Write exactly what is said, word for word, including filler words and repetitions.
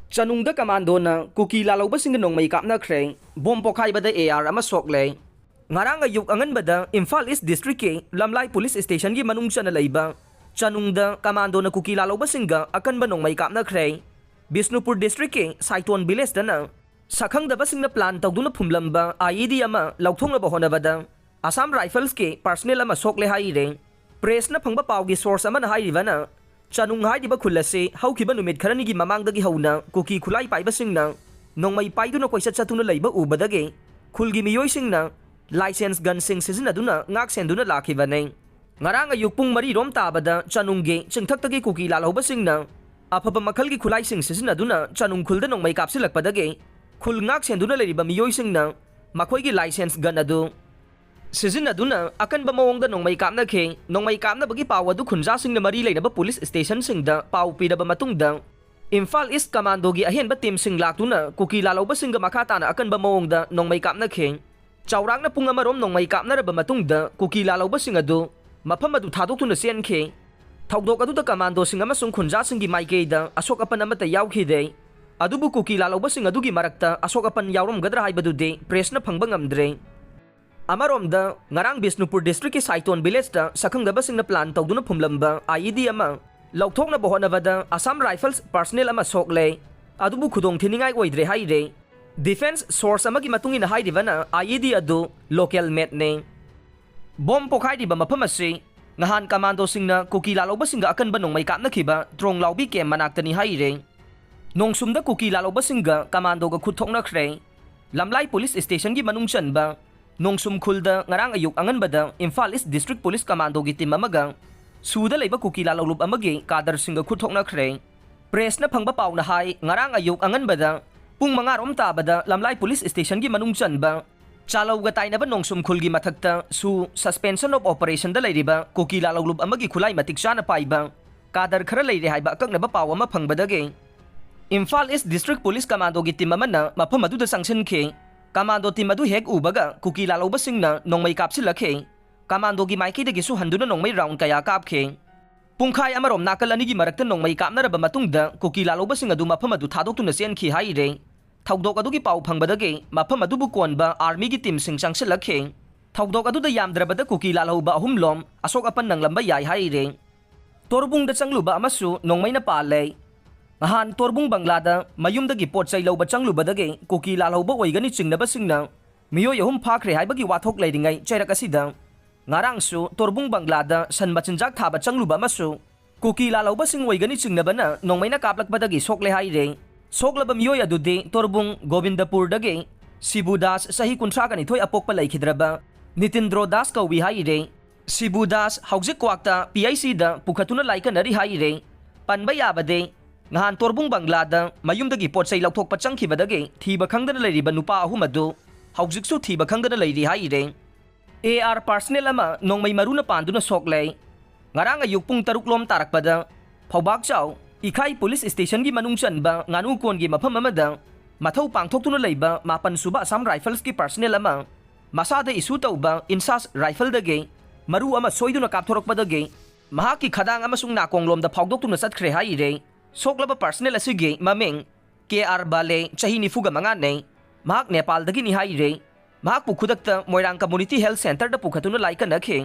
ꯆꯅꯨꯡꯗ ꯀꯃꯥꯟꯗꯣꯅ ꯀꯨꯀꯤ ꯂꯥꯜꯍꯧꯕꯁꯤꯡꯗ ꯅꯣꯡꯃꯩ ꯀꯥꯞꯅꯈ꯭ꯔꯦ꯫ Bomb ꯄꯣꯈꯥꯏꯕꯗ A R ꯑꯃ ꯁꯣꯛꯂꯦ꯫ ꯉꯔꯥꯡ ꯑꯌꯨꯛ ꯑꯉꯟꯕꯗ ꯏꯝꯐꯥꯜ ꯏꯁ ꯗꯤꯁꯇ꯭ꯔꯤꯛꯀꯤ ꯂꯝꯂꯥꯏ ꯄꯨꯂꯤꯁ ꯁ꯭ꯇꯦꯁꯟꯒꯤ ꯃꯅꯨꯡ ꯆꯟꯅ ꯂꯩꯕ ꯆꯅꯨꯡꯗ ꯀꯃꯥꯟꯗꯣꯅ ꯀꯨꯀꯤ ꯂꯥꯜꯍꯧꯕꯁꯤꯡꯒ ꯑꯀꯟꯕ ꯅꯣꯡꯃꯩ ꯀꯥꯞꯅꯈ꯭ꯔꯦ꯫ ꯕꯤꯁꯅꯨꯄꯨꯔ ꯗꯤꯁꯇ꯭ꯔꯤꯛꯀꯤ ꯁꯥꯏꯇꯣꯟ ꯚꯤꯂꯦꯖꯇꯅ ꯁꯛꯈꯪꯗꯕꯁꯤꯡꯅ ꯄ꯭ꯂꯥꯟ ꯇꯧꯗꯨꯅ ꯐꯨꯝꯂꯝꯕ ꯑꯥꯏ ꯏ ꯗꯤ ꯑꯃ ꯂꯧꯊꯣꯛꯅꯕ ꯍꯣꯠꯅꯕꯗ ꯑꯁꯥꯝ ꯔꯥꯏꯐꯜꯁꯀꯤ ꯄꯥꯔꯁꯅꯦꯜ ꯑꯃ ꯁꯣꯛꯂꯦ ꯍꯥꯏꯔꯦ꯫ ꯄ꯭ꯔꯦꯁꯅ ꯐꯪꯕ ꯄꯥꯎꯒꯤ ꯁꯣꯔꯁ ꯑꯃꯅ ꯍꯥꯏꯔꯤꯕꯅ, ꯆꯅꯨꯡ ꯍꯥꯏꯔꯤꯕ ꯈꯨꯜ ꯑꯁꯤ ꯍꯧꯈꯤꯕ ꯅꯨꯃꯤꯠ ꯈꯔꯅꯤꯒꯤ ꯃꯃꯥꯡꯗꯒꯤ ꯍꯧꯅ ꯀꯨꯀꯤ ꯈꯨꯠꯂꯥꯏ ꯄꯥꯏꯕꯁꯤꯡꯅ ꯅꯣꯡꯃꯩ ꯄꯥꯏꯗꯨꯅ ꯀꯣꯏꯆꯠ ꯆꯠꯇꯨꯅ ꯂꯩꯕ ꯎꯕꯗꯒꯤ ꯈꯨꯜꯒꯤ ꯃꯤꯑꯣꯏꯁꯤꯡꯅ ꯂꯥꯏꯁꯦꯟꯁ ꯒꯟꯁꯤꯡ ꯁꯤꯖꯤꯟꯅꯗꯨꯅ ꯉꯥꯛ ꯁꯦꯟꯗꯨꯅ ꯂꯥꯛꯈꯤꯕꯅꯤ꯫ ꯉꯔꯥꯡ ꯑꯌꯨꯛ ꯄꯨꯡ ꯃꯔꯤ ꯔꯣꯝ ꯇꯥꯕꯗ ꯆꯅꯨꯡꯒꯤ ꯆꯤꯡꯊꯛꯇꯒꯤ ꯀꯨꯀꯤ ꯂꯥꯜꯍꯧꯕꯁꯤꯡꯅ ꯑꯐꯕ ꯃꯈꯜꯒꯤ ꯈꯨꯠꯂꯥꯏꯁꯤꯡ ꯁꯤꯖꯤꯟꯅꯗꯨꯅ ꯆꯅꯨꯡ ꯈꯨꯜꯗ ꯅꯣꯡꯃꯩ ꯀꯥꯞꯁꯤꯜꯂꯛꯄꯗꯒꯤ ꯈꯨꯜ ꯉꯥꯛ ꯁꯦꯟꯗꯨꯅ ꯂꯩꯔꯤꯕ ꯃꯤꯑꯣꯏꯁꯤꯡꯅ ꯃꯈꯣꯏꯒꯤ ꯂꯥꯏꯁꯦꯟꯁ ꯒꯟ ꯑꯗꯨ ꯁꯤꯖꯤꯟꯅꯗꯨꯅ ꯑꯀꯟꯕ ꯃꯑꯣꯡꯗ ꯅꯣꯡꯃꯩ ꯀꯥꯞꯅꯈꯤ꯫ ꯅꯣꯡꯃꯩ ꯀꯥꯞꯅꯕꯒꯤ ꯄꯥꯎ ꯑꯗꯨ ꯈꯨꯟꯖꯥꯁꯤꯡꯅ ꯃꯔꯤ ꯂꯩꯅꯕ ꯄꯨꯂꯤꯁ ꯁ꯭ꯇꯦꯁꯟꯁꯤꯡꯗ ꯄꯥꯎ ꯄꯤꯔꯕ ꯃꯇꯨꯡꯗ, ꯏꯝꯐꯥꯜ ꯏꯁ ꯀꯃꯥꯟꯗꯣꯒꯤ ꯑꯍꯦꯟꯕ ꯇꯤꯝꯁꯤꯡ ꯂꯥꯛꯇꯨꯅ ꯀꯨꯀꯤ ꯂꯥꯜꯍꯧꯕꯁꯤꯡꯒ ꯃꯈꯥ ꯇꯥꯅ ꯑꯀꯟꯕ ꯃꯑꯣꯡꯗ ꯅꯣꯡꯃꯩ ꯀꯥꯞꯅꯈꯤ꯫ ꯆꯥꯎꯔꯥꯛꯅ ꯄꯨꯡ ꯑꯃꯔꯣꯝ ꯅꯣꯡꯃꯩ ꯀꯥꯞꯅꯔꯕ ꯃꯇꯨꯡꯗ ꯀꯨꯀꯤ ꯂꯥꯜꯍꯧꯕꯁꯤꯡ ꯑꯗꯨ ꯃꯐꯝ ꯑꯗꯨ ꯊꯥꯗꯣꯛꯇꯨꯅ ꯆꯦꯟꯈꯤ꯫ ꯊꯧꯗꯣꯛ ꯑꯗꯨꯗ ꯀꯃꯥꯟꯗꯣꯁꯤꯡ ꯑꯃꯁꯨꯡ ꯈꯨꯟꯖꯥꯁꯤꯡꯒꯤ ꯃꯥꯏꯀꯩꯗ ꯑꯁꯣꯛ ꯑꯄꯟ ꯑꯃꯠꯇ ꯌꯥꯎꯈꯤꯗꯦ꯫ ꯑꯗꯨꯕꯨ ꯀꯨꯀꯤ ꯂꯥꯜꯍꯧꯕꯁꯤꯡ ꯑꯗꯨꯒꯤ ꯃꯔꯛꯇ ꯑꯁꯣꯛ ꯑꯄꯟ ꯌꯥꯎꯔꯝꯒꯗ꯭ꯔꯥ ꯍꯥꯏꯕꯗꯨꯗꯤ ꯄ꯭ꯔꯦꯁꯅ ꯐꯪꯕ ꯉꯝꯗ꯭ꯔꯦ꯫ ꯑꯃꯔꯣꯝꯗ, ꯉꯔꯥꯡ ꯕꯤꯁꯅꯨꯄꯨꯔ ꯗꯤꯁꯇ꯭ꯔꯤꯛꯀꯤ ꯁꯥꯏꯇꯣꯟ ꯚꯤꯂꯦꯖꯇ ꯁꯛꯈꯪꯗꯕꯁꯤꯡꯅ ꯄ꯭ꯂꯥꯟ ꯇꯧꯗꯨꯅ ꯐꯨꯝꯂꯝꯕ ꯑꯥꯏ ꯏ ꯗꯤ ꯑꯃ ꯂꯧꯊꯣꯛꯅꯕ ꯍꯣꯠꯅꯕꯗ ꯑꯁꯥꯝ ꯔꯥꯏꯐꯜꯁ ꯄꯥꯔꯁꯅꯦꯜ ꯑꯃ ꯁꯣꯛꯂꯦ꯫ ꯑꯗꯨꯕꯨ ꯈꯨꯗꯣꯡ ꯊꯤꯅꯤꯡꯉꯥꯏ ꯑꯣꯏꯗ꯭ꯔꯦ ꯍꯥꯏꯔꯦ꯫ ꯗꯤꯐꯦꯟꯁ ꯁꯣꯔꯁ ꯑꯃꯒꯤ ꯃꯇꯨꯡ ꯏꯟꯅ ꯍꯥꯏꯔꯤꯕꯅ, ꯑꯥꯏ ꯏ ꯗꯤ ꯑꯗꯨ ꯂꯣꯀꯦꯜ ꯃꯦꯗꯅꯤ꯫ ꯕꯣꯝ ꯄꯣꯈꯥꯏꯔꯤꯕ ꯃꯐꯝ ꯑꯁꯤ ꯅꯍꯥꯟ ꯀꯃꯥꯟꯗꯣꯁꯤꯡꯅ ꯀꯨꯀꯤ ꯂꯥꯜꯍꯧꯕꯁꯤꯡꯒ ꯑꯀꯟꯕ ꯅꯣꯡꯃꯩ ꯀꯥꯞꯅꯈꯤꯕ ꯇ꯭ꯔꯣꯡꯂꯥꯎꯕꯤ ꯀꯦꯝ ꯃꯅꯥꯛꯇꯅꯤ ꯍꯥꯏꯔꯦ꯫ ꯅꯣꯡꯁꯨꯝꯗ ꯀꯨꯀꯤ ꯂꯥꯜꯍꯧꯕꯁꯤꯡꯒ ꯀꯃꯥꯟꯗꯣꯒ ꯈꯨꯠ ꯊꯣꯛꯅꯈ꯭ꯔꯦ꯫ ꯂꯝꯂꯥꯏ ꯄꯨꯂꯤꯁ ꯁ꯭ꯇꯦꯁꯟꯒꯤ ꯃꯅꯨꯡ ꯆꯟꯕ ꯅꯣꯡꯁꯨꯝ ꯈꯨꯜꯗ ꯉꯔꯥꯡ ꯑꯌꯨꯛ ꯑꯉꯟꯕꯗ ꯏꯝꯐꯥꯜ ꯏꯁ ꯗꯤꯁꯇ꯭ꯔꯤꯛ ꯄꯨꯂꯤꯁ ꯀꯃꯥꯟꯗꯣꯒꯤ ꯇꯤꯝ ꯑꯃꯒ ꯁꯨꯗ ꯂꯩꯕ ꯀꯨꯀꯤ ꯂꯥꯜꯍꯧꯂꯨꯞ ꯑꯃꯒꯤ ꯀꯥꯗꯔꯁꯤꯡꯒ ꯈꯨꯠ ꯊꯣꯛꯅꯈ꯭ꯔꯦ꯫ ꯄ꯭ꯔꯦꯁꯅ ꯐꯪꯕ ꯄꯥꯎꯅ ꯍꯥꯏ, ꯉꯔꯥꯡ ꯑꯌꯨꯛ ꯑꯉꯟꯕꯗ ꯄꯨꯡ ꯃꯉꯥ ꯔꯣꯝ ꯇꯥꯕꯗ ꯂꯝꯂꯥꯏ ꯄꯨꯂꯤꯁ ꯁ꯭ꯇꯦꯁꯟꯒꯤ ꯃꯅꯨꯡ ꯆꯟꯕ ꯆꯥꯂꯧꯒ ꯇꯥꯏꯅꯕ ꯅꯣꯡꯁꯨꯝ ꯈꯨꯜꯒꯤ ꯃꯊꯛꯇ ꯁꯨ ꯁꯁꯄꯦꯟꯁꯟ ꯑꯣꯐ ꯑꯣꯄꯔꯦꯁꯟꯗ ꯂꯩꯔꯤꯕ ꯀꯨꯀꯤ ꯂꯥꯜꯍꯧꯂꯨꯞ ꯑꯃꯒꯤ ꯈꯨꯠꯂꯥꯏ ꯃꯇꯤꯛ ꯆꯥꯅ ꯄꯥꯏꯕ ꯀꯥꯗꯔ ꯈꯔ ꯂꯩꯔꯦ ꯍꯥꯏꯕ ꯑꯀꯛꯅꯕ ꯄꯥꯎ ꯑꯃ ꯐꯪꯕꯗꯒꯤ ꯏꯝꯐꯥꯜ ꯏꯁ ꯗꯤꯁꯇ꯭ꯔꯤꯛ ꯄꯨꯂꯤꯁ ꯀꯃꯥꯟꯗꯣꯒꯤ ꯇꯤꯝ ꯑꯃꯅ ꯃꯐꯝ ꯑꯗꯨꯗ ꯆꯪꯁꯤꯟꯈꯤ꯫ ꯀꯃꯥꯟꯗꯣ ꯇꯤꯝ ꯑꯗꯨ ꯍꯦꯛ ꯎꯕꯒ ꯀꯨꯀꯤ ꯂꯥꯜꯍꯧꯕꯁꯤꯡꯅ ꯅꯣꯡꯃꯩ ꯀꯥꯞꯁꯤꯜꯂꯛꯈꯤ꯫ ꯀꯃꯥꯟꯗꯣꯒꯤ ꯃꯥꯏꯀꯩꯗꯒꯤꯁꯨ ꯍꯟꯗꯨꯅ ꯅꯣꯡꯃꯩ ꯔꯥꯎꯟ ꯀꯌꯥ ꯀꯥꯞꯈꯤ꯫ ꯄꯨꯡꯈꯥꯏ ꯑꯃꯔꯣꯝ ꯅꯥꯀꯜ ꯑꯅꯤꯒꯤ ꯃꯔꯛꯇ ꯅꯣꯡꯃꯩ ꯀꯥꯞꯅꯔꯕ ꯃꯇꯨꯡꯗ ꯀꯨꯀꯤ ꯂꯥꯜꯍꯧꯕꯁꯤꯡ ꯑꯗꯨ ꯃꯐꯝ ꯑꯗꯨ ꯊꯥꯗꯣꯛꯇꯨꯅ ꯆꯦꯟꯈꯤ ꯍꯥꯏꯔꯦ꯫ ꯊꯧꯗꯣꯛ ꯑꯗꯨꯒꯤ ꯄꯥꯎ ꯐꯪꯕꯗꯒꯤ ꯃꯐꯝ ꯑꯗꯨꯕꯨ ꯀꯣꯟꯕ ꯑꯥꯔꯃꯤꯒꯤ ꯇꯤꯝꯁꯤꯡ ꯆꯪꯁꯤꯜꯂꯛꯈꯤ꯫ ꯊꯧꯗꯣꯛ ꯑꯗꯨꯗ ꯌꯥꯝꯗ꯭ꯔꯕꯗ ꯀꯨꯀꯤ ꯂꯥꯜꯍꯧꯕ ꯑꯍꯨꯝꯂꯣꯝ ꯑꯁꯣꯛ ꯑꯄꯟ ꯅꯪꯂꯝꯕ ꯌꯥꯏ ꯍꯥꯏꯔꯦ꯫ ꯇꯣꯔꯕꯨꯡꯗ ꯆꯪꯂꯨꯕ ꯑꯃꯁꯨ ꯅꯣꯡꯃꯩꯅ ꯄꯥꯜꯂꯦ꯫ ꯅꯍꯥꯟ ꯇꯣꯔꯕꯨꯡ ꯕꯪꯒ꯭ꯂꯥꯗ ꯃꯌꯨꯝꯗꯒꯤ ꯄꯣꯠ ꯆꯩ ꯂꯧꯕ ꯆꯪꯂꯨꯕꯗꯒꯤ ꯀꯨꯀꯤ ꯂꯥꯜꯍꯧꯕ ꯑꯣꯏꯒꯅꯤ ꯆꯤꯡꯅꯕꯁꯤꯡꯅ ꯃꯤꯑꯣꯏ ꯑꯍꯨꯝ ꯐꯥꯈ꯭ꯔꯦ ꯍꯥꯏꯕꯒꯤ ꯋꯥꯊꯣꯛ ꯂꯩꯔꯤꯉꯩ ꯆꯩꯔꯛ ꯑꯁꯤꯗ ꯉꯔꯥꯡꯁꯨ ꯇꯣꯔꯕꯨꯡ ꯕꯪꯒ꯭ꯂꯥꯗ ꯁꯟ ꯃꯆꯤꯟꯖꯥꯛ ꯊꯥꯕ ꯆꯪꯂꯨꯕ ꯑꯃꯁꯨ ꯀꯨꯀꯤ ꯂꯥꯜꯍꯧꯕꯁꯤꯡ ꯑꯣꯏꯒꯅꯤ ꯆꯤꯡꯅꯕꯅ ꯅꯣꯡꯃꯩꯅ ꯀꯥꯞꯂꯛꯄꯗꯒꯤ ꯁꯣꯛꯂꯦ ꯍꯥꯏꯔꯦ꯫ ꯁꯣꯛꯂꯕ ꯃꯤꯑꯣꯏ ꯑꯗꯨꯗꯤ ꯇꯣꯔꯕꯨꯡ ꯒꯣꯕꯤꯟꯗꯄꯨꯔꯗꯒꯤ ꯁꯤꯕꯨ ꯗꯥꯁ, ꯆꯍꯤ ꯀꯨꯟꯊ꯭ꯔꯥꯒ ꯅꯤꯊꯣꯏ ꯑꯄꯣꯛꯄ ꯂꯩꯈꯤꯗ꯭ꯔꯕ ꯅꯤꯇꯤꯟꯗ꯭ꯔꯣ ꯗꯥꯁ ꯀꯧꯏ ꯍꯥꯏꯔꯦ꯫ ꯁꯤꯕꯨ ꯗꯥꯁ ꯍꯧꯖꯤꯛ ꯀ꯭ꯋꯥꯛꯇ ꯄꯤ ꯑꯩꯆ ꯁꯤꯗ ꯄꯨꯈꯠꯇꯨꯅ ꯂꯥꯏꯀꯠꯅꯔꯤ ꯍꯥꯏꯔꯦ꯫ ꯄꯟꯕ ꯌꯥꯕꯗꯤ, ꯅꯍꯥꯟ ꯇꯣꯔꯕꯨꯡ ꯕꯪꯒ꯭ꯂꯥꯗ ꯃꯌꯨꯝꯗꯒꯤ ꯄꯣꯠ ꯆꯩ ꯂꯧꯊꯣꯛꯄ ꯆꯪꯈꯤꯕꯗꯒꯤ ꯊꯤꯕ ꯈꯪꯗꯅ ꯂꯩꯔꯤꯕ ꯅꯨꯄꯥ ꯑꯍꯨꯝ ꯑꯗꯨ ꯍꯧꯖꯤꯛꯁꯨ ꯊꯤꯕ ꯈꯪꯗꯅ ꯂꯩꯔꯤ ꯍꯥꯏꯔꯦ꯫ ꯑꯦ ꯑꯥꯔ ꯄꯥꯔꯁꯅꯦꯜ ꯑꯃ ꯅꯣꯡꯃꯩ ꯃꯔꯨꯅ ꯄꯥꯟꯗꯨꯅ ꯁꯣꯛꯂꯦ꯫ ꯉꯔꯥꯡ ꯑꯌꯨꯛ ꯄꯨꯡ ꯇꯔꯨꯛ ꯂꯣꯝ ꯇꯥꯔꯛꯄꯗ ꯐꯧꯕꯥꯛꯆꯥꯎ ꯏꯈꯥꯏ ꯄꯨꯂꯤꯁ ꯁ꯭ꯇꯦꯁꯟꯒꯤ ꯃꯅꯨꯡ ꯆꯟꯕ ꯉꯥꯅꯨ ꯀꯣꯟꯒꯤ ꯃꯐꯝ ꯑꯃꯗ ꯃꯊꯧ ꯄꯥꯡꯊꯣꯛꯇꯨꯅ ꯂꯩꯕ ꯃꯥꯄꯟ ꯁꯨꯕ ꯑꯁꯥꯝ ꯔꯥꯏꯐꯜꯁꯀꯤ ꯄꯥꯔꯁꯅꯦꯜ ꯑꯃ ꯃꯁꯥꯗ ꯏꯁꯨ ꯇꯧꯕ ꯏꯟꯁꯥꯁ ꯔꯥꯏꯐꯜꯗꯒꯤ ꯃꯔꯨ ꯑꯃ ꯁꯣꯏꯗꯨꯅ ꯀꯥꯞꯊꯣꯔꯛꯄꯗꯒꯤ ꯃꯍꯥꯛꯀꯤ ꯈꯗꯥꯡ ꯑꯃꯁꯨꯡ ꯅꯥꯀꯣꯡꯂꯣꯝꯗ ꯐꯥꯎꯗꯣꯛꯇꯨꯅ ꯆꯠꯈ꯭ꯔꯦ ꯍꯥꯏꯔꯦ꯫ ꯁꯣꯛꯂꯕ ꯄꯥꯔꯁꯅꯦꯜ ꯑꯁꯤꯒꯤ ꯃꯃꯤꯡ ꯀꯦ ꯑꯥꯔ ꯕꯥꯂꯦ, ꯆꯍꯤ ꯅꯤꯐꯨꯒ ꯃꯉꯥꯅꯤ꯫ ꯃꯍꯥꯛ ꯅꯦꯄꯥꯜꯗꯒꯤꯅꯤ ꯍꯥꯏꯔꯦ꯫ ꯃꯍꯥꯛꯄꯨ ꯈꯨꯗꯛꯇ ꯃꯣꯏꯔꯥꯡ ꯀꯝꯃꯨꯅꯤꯇꯤ ꯍꯦꯜꯊ ꯁꯦꯟꯇꯔꯗ ꯄꯨꯈꯠꯇꯨꯅ ꯂꯥꯏꯀꯠꯅꯈꯤ꯫